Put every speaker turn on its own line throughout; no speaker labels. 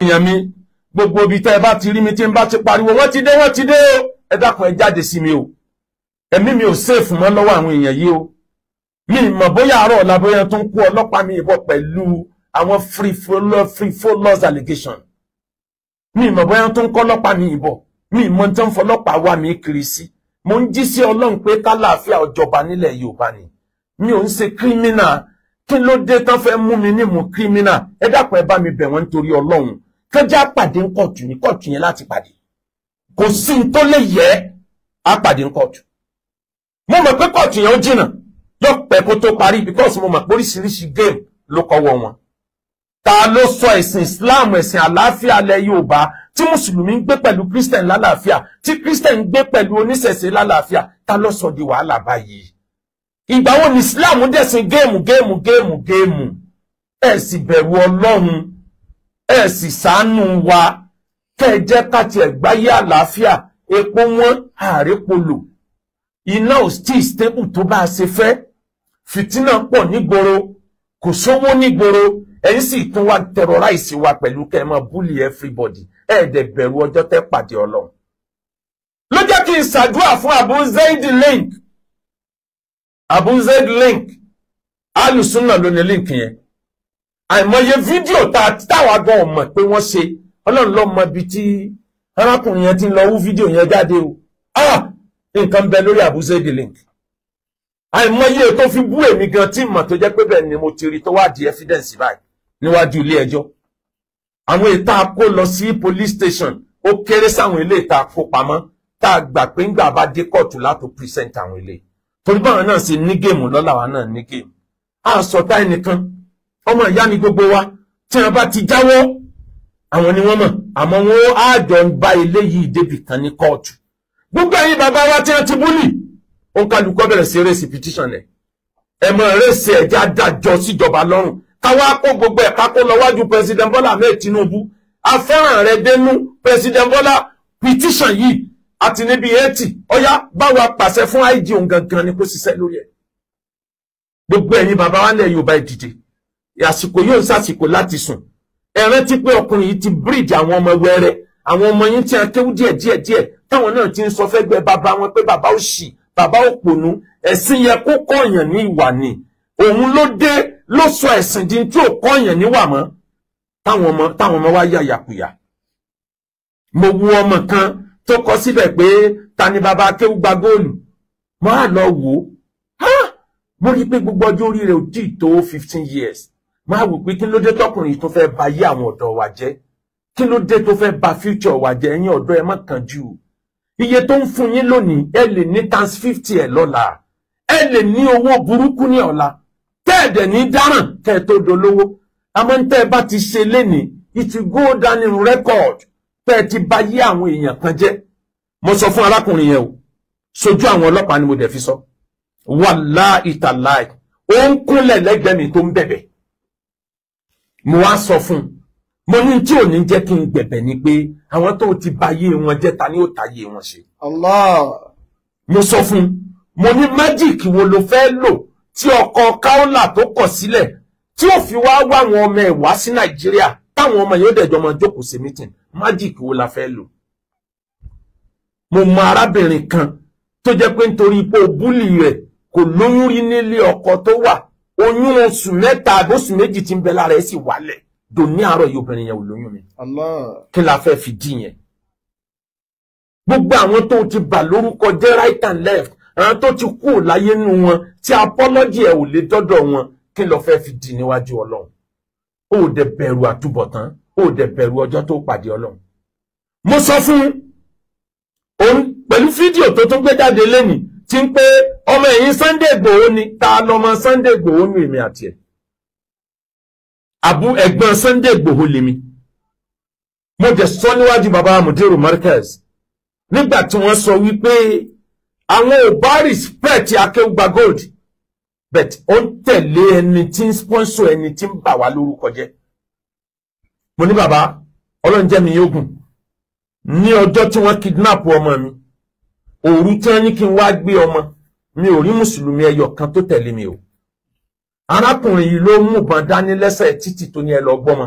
Èèyàn mi, gbogbo ibi tẹ́ ẹ bá ti rí mi tí n bá ti pariwo wọ́n ti dé, wọ́n ti dé o, ẹ dákun, ẹ jáde sí mi o. Ẹ̀mí mi ò safe mọ́ lọ́wọ́ àwọn èèyàn yìí o. Mi mọ̀ bóyá àárọ̀ ọ̀la bóyá tó ń kó ọlọ́pàá mi ìbọn pẹ̀lú àwọn frivolous allegation. Mi mọ̀ bóyá tó ń kọ́ ọlọ́pàá mi ìbọn, mi mọ̀ tó ń fọlọ́pàá wá mi kiri sí. Mo ń jí sí Ọlọ́run pé kálàáfíà ọjọba nílẹ̀ Yorùbá ni. Mi ò ń ṣe criminal. Kí ló dé tán fẹ́ mú mi ní mú criminal? Ẹ dákun, ẹ bá mi bẹ̀ wọ́n nítorí Ọlọ́run. Kẹjá pàdé ń kóòtù, ní kóòtù yẹn láti pàdé. Kò sí ní tó lè yẹ á pàdé ń kóòtù. Mo mọ̀ pé kóòtù yẹn ó jìnnà, yóò pẹ́ kó tó parí, because mo mọ̀ pé oríṣiríṣi game ló kọ́wọ́ wọn. Ta ló sọ ẹ̀sìn Islam, ẹ̀sìn àlàáfíà lẹ Yorùbá, tí mùsùlùmí ń gbé pẹ̀lú Christian lálàáfíà, tí Christian ń gbé pẹ̀lú oníṣẹ̀ṣe lálàáfíà, ta ló sọ di wàhálà báyìí? Ìgbà wo ni Islam dẹ̀sìn game, game, game, game? Ẹ̀ sì bẹ̀rù Ọlọ́run, ẹ̀ sì ṣàánú wa, kẹ́ ẹ jẹ́ ká tiẹ̀ gbáyé àlàáfíà. Epo wọn, ààrẹ polo, iná ò tí stable tó bá a ṣe fẹ́, fìtínà pọ̀ nígboro, kò sówó nígboro, ẹ̀yin sì tún wá terrorize wa pẹ̀lú kẹ́ ẹ máa bully everybody. Ẹ̀ dẹ̀ bẹ̀rù ọjọ́ tẹ́ pàdé Ọlọ́run. Ló jẹ́ kí n ṣàdúrà fún Abu Zaid link. Abu Zaid link, alùsùnà ló ní link yẹn. Àìmọye fídíò táwa gan mọ̀ pé wọ́n ṣe. Ọlọ́run ló mọ ibi tí arákùnrin yẹn ti ń lọ wú fídíò yẹn jáde o. Ah, nǹkan bẹ lórí Abu Zaid link. Àìmọye tó fi bú èmi gan tí mọ̀ tó jẹ́ pé bẹ́ẹ̀ ni mo ti rí tó wá di evidence báyìí níwájú ilé ẹjọ́. Àwọn ìta kó lọ sí police station, ó kéré sáwọn ilé ìta kó pamọ́ tá a gbà pé ńgbà bá dé kóòtù látò present àwọn ilé, torí báwọn náà ṣe ní game lọ́la wa náà ní game. A sọ tá ẹnìkan, ọmọ ìyá ni gbogbo wa. Tí wọn bá ti jáwọ́, àwọn ni wọ́n mọ̀, àmọ́ wọn á jọ ń bá eléyìí débì kan ní kóòtù. Gbogbo ẹ̀yin bàbá wa tí wọ́n ti bully, ó ń kálukọ́ bẹ̀rẹ̀ sí raise petition. Ẹ̀ ẹ̀ mọ̀ raise ẹ̀jẹ̀ adájọ́ síjọba lọ́rùn, káwá kó gbogbo ẹ̀, ká kó lọ wájú President Bola Ahmed Tinubu. Afẹ́ràn rẹ̀ dénú, President Bola. Petition yìí àti níbi 80, ọ̀yá báwa pàṣẹ fún IG, òun gangan ni kó ṣiṣẹ́ lórí ẹ̀. Gbogbo ẹ̀yin bàbá wa nílẹ̀ Yorùbá, ìdìde. Àsìkò yóò ń sàsìkò láti sùn. Ẹ rántí pé ọkùnrin yìí ti breed àwọn ọmọ wẹrẹ, àwọn ọmọ yín tí a kéwú díẹ̀ díẹ̀ díẹ̀, táwọn náà ti ń sọ fẹ́gbẹ́ bàbá wọn pé bàbá òṣì, bàbá òpònú. Ẹ̀sìn yẹ kó kọ̀yàn ní ìwà ni. Òun ló dé ló sọ ẹ̀sìn di tí ò kọ̀yàn níwà mọ́, táwọn ọmọ wa yà yàkuyà. Mo wu ọmọ kan tó kọ síbẹ̀ pé ta ni bàbá akéwú gba góòlù. Mo á lọ wò ó, mo rí i pé gbogbo ọjọ́ orí rẹ̀ ò tí ì tó 15 years. Mo á wò pé kí ló dé tọkùnrin tó fẹ́ ba yé àwọn ọ̀dọ́ wa jẹ́? Kí ló dé tó fẹ́ ba future wa jẹ́? Ẹ̀yin ọ̀dọ́, ẹ má kánjú. Iye tó ń fún yín lónìí, ẹ lè ní times 50 ẹ̀ lọ́la. Ẹ lè ní owó burúkú ní ọ̀la, tẹ́ẹ̀dẹ̀ ní dáràn kẹ́ ẹ tó dolówó. Àmọ́ ń tẹ́ ẹ bá ti ṣe lénìí, it will go down in record tẹ́ ẹ ti bà yé àwọn èèyàn kan jẹ́. Mo sọ fún arákùnrin yẹn o, sojú àwọn ọlọ́pàá ni mo dẹ̀ fi sọ. Wàláì tàláì, ó ń kúnlẹ̀ lẹ́gbẹ̀ẹ́ mi tó ń bẹ̀bẹ̀. Mo wá sọ fún un, mo ní tí ò ní jẹ́ kí n gbẹ̀bẹ̀ ni pé àwọn tó ti bà yé wọn jẹ́, ta ni ó ta yé wọn ṣe?
Allah.
Mo sọ fún un, mo ní magic wo ló fẹ́ lò tí ọkọ̀ káólà tó kọ̀ sílẹ̀ tí ó fi wá wá àwọn ọmọ ẹ̀ wá sí Nàìjíríà, táwọn ọmọ yóò dẹ̀jọ́ máa jókòó sí meeting? Magic wo la fẹ́ lò? Mo mọ arábìnrin kan tó jẹ́ pé nítorí pé ó bully rẹ̀, kò lóyún rí nílé ọkọ tó wà, oyún oṣù 3 àbóṣù 2 tí ń bẹ lára ẹ̀ sì wálẹ̀ dòní àárọ̀ yìí. Obìnrin yẹn ò lóyún mi.
Allah.
Kí la fẹ́ fi dí yẹn? Gbogbo àwọn tó ti bà lórúkọ jẹ́ right and left, àwọn tó ti kú láyé nù wọn tí apology ẹ̀ ò lè dọ́dọ̀ wọn, kí ló fẹ́ fi dì níwájú Ọlọ́run? Ó dẹ̀ bẹ̀rù àtúbọ̀tán, ó dẹ̀ bẹ̀rù ọjọ́ tó pàdé Ọlọ́run. Mo sọ fún òun pẹ̀lú fídíò tó tún gbé jáde lẹ́nìí tí ń pé ọmọ ẹ̀yìn Sunday Igboho ni. Ta lọmọ Sunday Igboho ní èmi àti ẹ̀? Àbú ẹ̀gbọ́n Sunday Igboho lèmi. Mo dẹ̀ sọ níwájú bàbá Mudiru Markaz nígbà tí wọ́n sọ wípé àwọn ò bá respect Akéwùgbà Gold, but ó ń tẹ̀lé ẹni tí ń sponsor ẹni tí ń bà wá lórúkọ jẹ́. Mo ní bàbá, Ọlọ́run jẹ́ mi yógùn, ní ọjọ́ tí wọ́n kidnap ọmọ mi, òru tí wọ́n ní kí n wá gbé ọmọ mi, ò rí mùsùlùmí ẹyọ kan tó tẹ̀lé mi o. Arákùnrin yìí ló mú ìbọn dání lẹ́sẹ̀ títì tó ní ẹ lọ gbọ́mọ.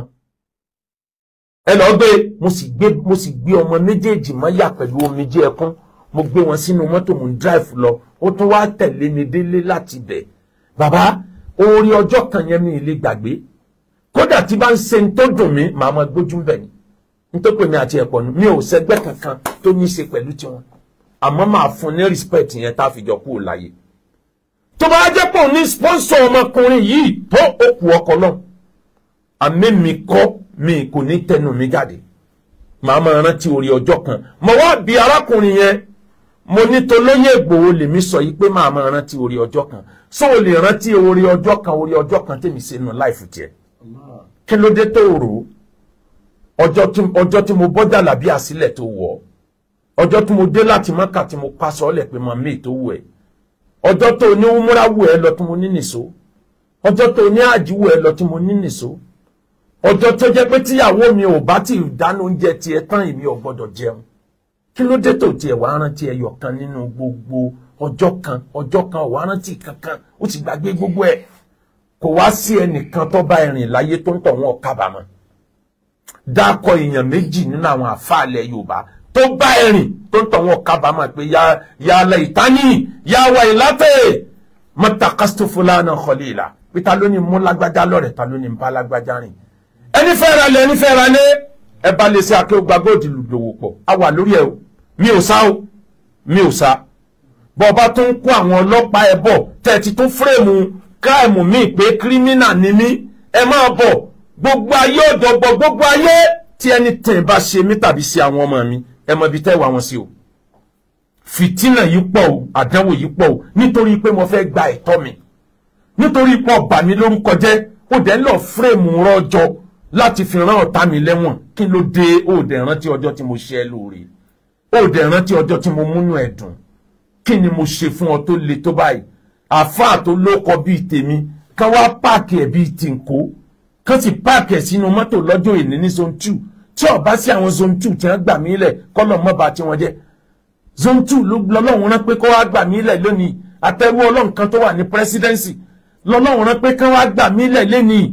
Ẹ lọ gbé. Mo sì gbé ọmọ méjèèjì mọ́yà pẹ̀lú omijé ẹkún. Mo gbé wọn sínú mọ́tò, mo ń drive lọ. Ó tún wá tẹ̀lé mi délé láti bẹ̀. Bàbá, orí ọjọ́ kan yẹn mi ì lè gbàgbé. Kódà tí bá ń ṣe ń tó dùn mí, màá máa gbójú bẹ̀ ni. Nítorí pé mi àti ẹ̀pọ̀ nù, mi ò sẹ́gbẹ́ kankan tó ní í ṣe pẹ̀lú tiwọn. Àmọ́ màá fún ní respect yẹn tá a fi jọ kúrò láyé. Tó bá jẹ́ pé òun ní sponsor ọmọkùnrin yìí tó òkú ọkọ̀ náà, àmì mi kọ́ mi kò ní tẹnu mi jáde. Màá máa rántí orí ọjọ́ kan. Mo wá bi arákùnrin yẹn, mo ní tolóyè Ìgbòho lèmi sọ yìí pé màá máa rántí orí ọjọ́ kan. Sọ ò lè rántí orí ọjọ́ kan, orí ọjọ́ kan tèmi ṣe nù láìfù tiẹ̀? Kí ló dé tó rò ó? Ọjọ́ tí mo bọ́jà làbí àsílẹ̀ tó wọ̀ ọ́, ọjọ́ tí mo dé láti Mọ́kà tí mo pa sọ́ọ́lẹ̀ pé màá mí tó wù ẹ́, ọjọ́ tó ní umúra wù ẹ́ lọ tí mo ní nìṣó, ọjọ́ tó ní àjí wù ẹ́ lọ tí mo ní nìṣó, ọjọ́ tó jẹ́ pé tíyàwó mi ò bá ti dáná oúnjẹ tiẹ̀ tán èmi ò gbọ́dọ̀ jẹun. Kí ló dé tó tiẹ̀ wá rántí ẹyọ kan nínú gbogbo ọjọ́ kan? Ọjọ́ kan ò wá rántí kankan, ó ti gbàgbé gbogbo ẹ̀. Kò wá sí ẹnìkan tó bá ẹrìn láyé tó ń tọ̀ wọn kábàámọ̀. Dákọ̀ èèyàn méjì nínú àwọn àfáàlẹ̀ Yorùbá tó bá ẹrìn tó ń tọ̀ wọn kábàámọ̀ pé ya laitani ya wailate matakastu fulana khalila. Pé ta ló ní mú lágbájá lọ́rẹ̀, ta ló ní bá lágbájá rìn. Ẹni fẹ́ ra lé, ẹni fẹ́ ra lé, ẹ bá lè ṣe Akéwùgbà Gold lòwò pọ̀. A wà lórí ẹ o, mi ò sá o, mi ò sá. Bọ́ ọba tó ń kó àwọn ọlọ́pàá ẹ bọ̀, tẹ́ ẹ ti tún fírèmù kíráìmù mi pé kírímínà ni mí, ẹ máa bọ̀. Gbogbo ayé ọ̀dọ̀gbọ̀, gbogbo ayé tí ẹni tẹ̀ bá ṣe mí tàbí ṣe àwọn ọmọ mi, ẹ mọ ibi tẹ́ wà wọn sí o. Fìtínà yìí pọ̀ o, àdánwò yìí pọ̀ o, nítorí pé mo fẹ́ gba ẹ̀tọ́ mi, nítorí pé ó bà mí lórúkọ jẹ́, ó dẹ̀ lọ fírèmù rọ́jọ láti fi rán ọ̀tá mi lẹ́wọ̀n. Kí ló dé? Ó dẹ̀ rántí ọjọ́ tí mo ṣe ẹ́ lóore, ó dẹ̀ rántí ọjọ́ tí mo múnú ẹ̀ dùn. Kí ni mo ṣe fún ọ tó le tó báyìí? Àfáà tó lóko bíi tèmi kán wá páàkì ẹ̀ bíi tìǹkó, kán sì páàkì ẹ̀ sínú mọ́tò lọ́jọ́ ìní ní zone 2. Tí ó bá sí àwọn zone 2 tí wọ́n gbà mí lẹ̀, kọ́lọ̀ mọ́ bá tí wọ́n jẹ́. Zone 2 lọ́lọ́run rán pé kó wá gbà mí lẹ̀ lónìí. Àtẹrú ọlọ́run kan tó wà ní presidency lọ́lọ́run rán pé kán wá gbà mí lẹ̀ lénìí.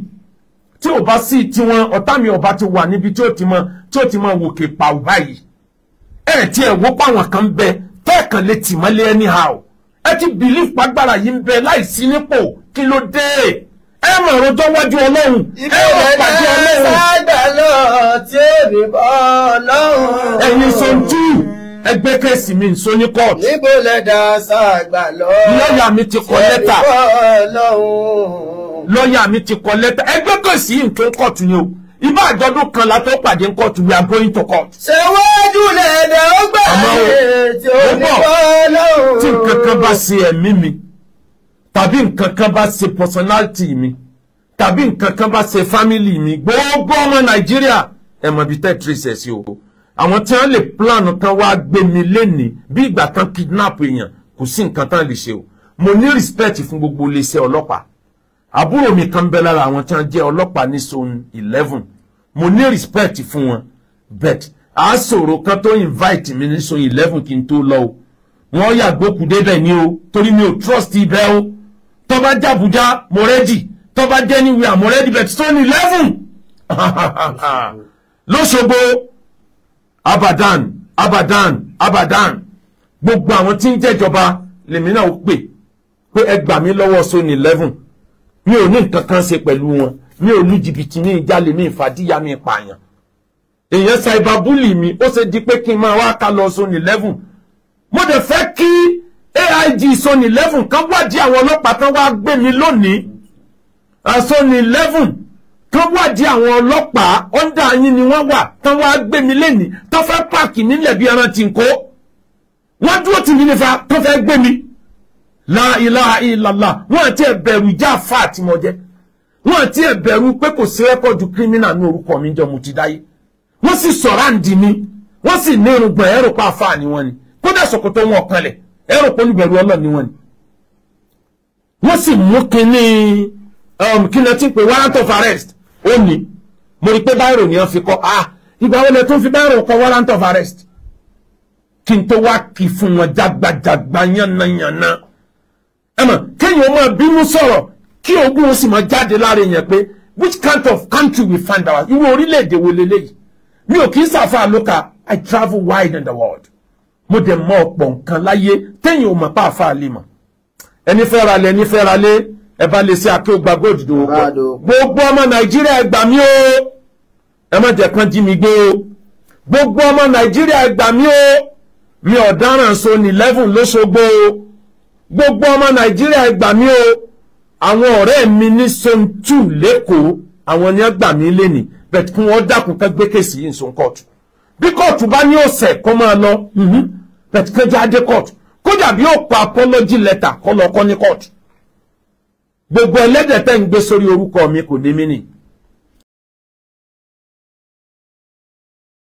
Tí ò bá sí tiwọn, ọ̀tá mi ọba ti wà níbi tí ó ti mọ wòkè pàù báyìí. Ẹ tí ẹ wó pàwọn kan bẹ tẹ́ẹ̀kan lè tì mọ́lé anyhow. Ẹ ti believe pàgbára yìí ń bẹ láìsí nípò. Kí ló dé? Ẹ mọ̀ rojọ́ wájú Ọlọ́run, ẹ mọ̀ pàdé Ọlọ́run.
Ságbà lọ tí ó ní bọ́ Ọlọ́run.
Ẹ̀yin Zone 2, ẹgbẹ́ kẹ́sì mi ń so ní court.
Níbo lẹ́dà ságbà lọ?
Lọ́ọ̀yà mi ti kọ lẹ́tà. Lọ́ọ̀yà mi ti kọ lẹ́tà. Ẹgbẹ́ kẹ́sì yìí ń tún kóòtù ni o. Ibà àjọ̀dún kan la tó pàdé ń kóòtù, we are going to court.
Ṣé wájú lẹ́dà ó gbà tí ó ní bọ́ Ọlọ́run?
Tí nǹkan kan bá ṣe ẹ̀mí mi, tàbí nǹkan kan bá ṣe personality mi, tàbí nǹkan kan bá ṣe family mi, gbogbo ọmọ Nàìjíríà ẹ mọ̀ ibi tẹ́ trace ẹ̀ sí o. Àwọn tí wọ́n lè plan kan wá gbé mi lénìí bí ìgbà kan kidnap èèyàn, kò sí nǹkan tán lè ṣe o. Mo ní respect fún gbogbo iléeṣẹ́ ọlọ́pàá. Àbúrò mi kan bẹ lára àwọn tí wọ́n jẹ́ ọlọ́pàá ní zone 11. Mo ní respect fún wọn, but a sọ̀rọ̀ kan tó invite mi ní zone 11 kí n tó lọ o. Wọ́n yàgbókù débẹ̀ ni o, torí mi ò trust ibẹ̀ o. Tó bá jẹ́ Àbújá mo ready, tó bá jẹ́ anywhere mo ready, but zone 11 lọ́sọ̀gbọ̀ abadan abadan abadan. Gbogbo àwọn tí ń jẹ́jọba lèmi náà ó pè pé ẹ gbà mí lọ́wọ́ zone 11. Mi ò ní nǹkan kan ṣe pẹ̀lú wọn, mi ò lu jìbìtì, ní ìjálè, mi ìfàdíyà, mi ìpààyàn. Èèyàn cyberbully mi, ó ṣe di pé kí n máa wá ká lọ zone 11. Mo dẹ̀ fẹ́ kí AIG zone 11 kan wádìí àwọn ọlọ́pàá kan wá gbé mi lónìí. Zone 11 kan wádìí àwọn ọlọ́pàá ọ̀ndà yín ni wọ́n wà kan wá gbé mi lénìí, tó fẹ́ páàkì nílẹ̀ bí ẹran tí ń kó. Wọ́n dúró tì mí nífa tó fẹ́ gbé mi. La ilaha illallah. Wọ́n àti ẹ̀bẹ̀rù ìjà àfa àti mọ̀jẹ́. Wọ́n àti ẹ̀bẹ̀rù pé kò sí rẹ́kọ̀dù kírímínà ní orúkọ mi jọ mo ti dáyé. Wọ́n sì sọ̀rọ̀ àǹdí mi. Wọ́n sì ní irùngbọ̀n ẹ̀rọ pa àfa ni wọ́n ni. Kódà ṣòkòtò wọn kanlẹ̀ ẹ̀rọ pé olùbẹ̀rù Ọlọ́run ni wọ́n ni. Wọ́n sì mú kínní kí ni ti ń pè warrant of arrest. Ó ní mo rí pé báyìí ni wọ́n fi kọ́. Ah, ìgbà wo lẹ tún fi báyìí kọ warrant of arrest? Kí n tó wá kí fún wọn jágbajàgba yánnayànna. Ẹ mọ̀ kéèyàn máa bínú sọ̀rọ̀ kí ogún ó sì máa jáde lára èèyàn pé which kind of country we find ourselves? Irú orílẹ̀-èdè wo leléyìí? Mi ò kì í sàfà lóka. I travel wide in the world. Mo dẹ̀ mọ ọ̀pọ̀ nǹkan láyé téèyàn ò mọ̀ pa àfà lè mọ̀. Ẹni fẹ́ ra lé, ẹni fẹ́ ra lé, ẹ bá lè ṣe Akéwùgbà Gold dòwò pọ̀. Gbogbo ọmọ Nàìjíríà, ẹ gbà mí o, ẹ má jẹ́ kán jí mi gbé o. Gbogbo ọmọ Nàìjíríà, ẹ gbà mí o, mi ọ̀daràn so ní 11 lóṣogbo o. Gbogbo ọmọ Nàìjíríà, ẹ gbà mí o. Àwọn ọ̀rẹ́ mi ní Zone 2 lẹ́kọ̀ọ́, àwọn ni wọ́n gbà mí lẹ́nìí bẹ́ẹ̀, kí wọ́n dákun ká gbé case yìí nsọ kóòtù. Bí kóòtù bá ní ọ̀sẹ̀, kó máa lọ bẹ́ẹ̀, kí wọ́n jáde kóòtù, kódà bí ó kọ apology letter, kó lọ kọ́ ní kóòtù. Gbogbo ẹlẹ́dẹ̀ tẹ́ ń gbé sórí orúkọ mi kò ní mí nì.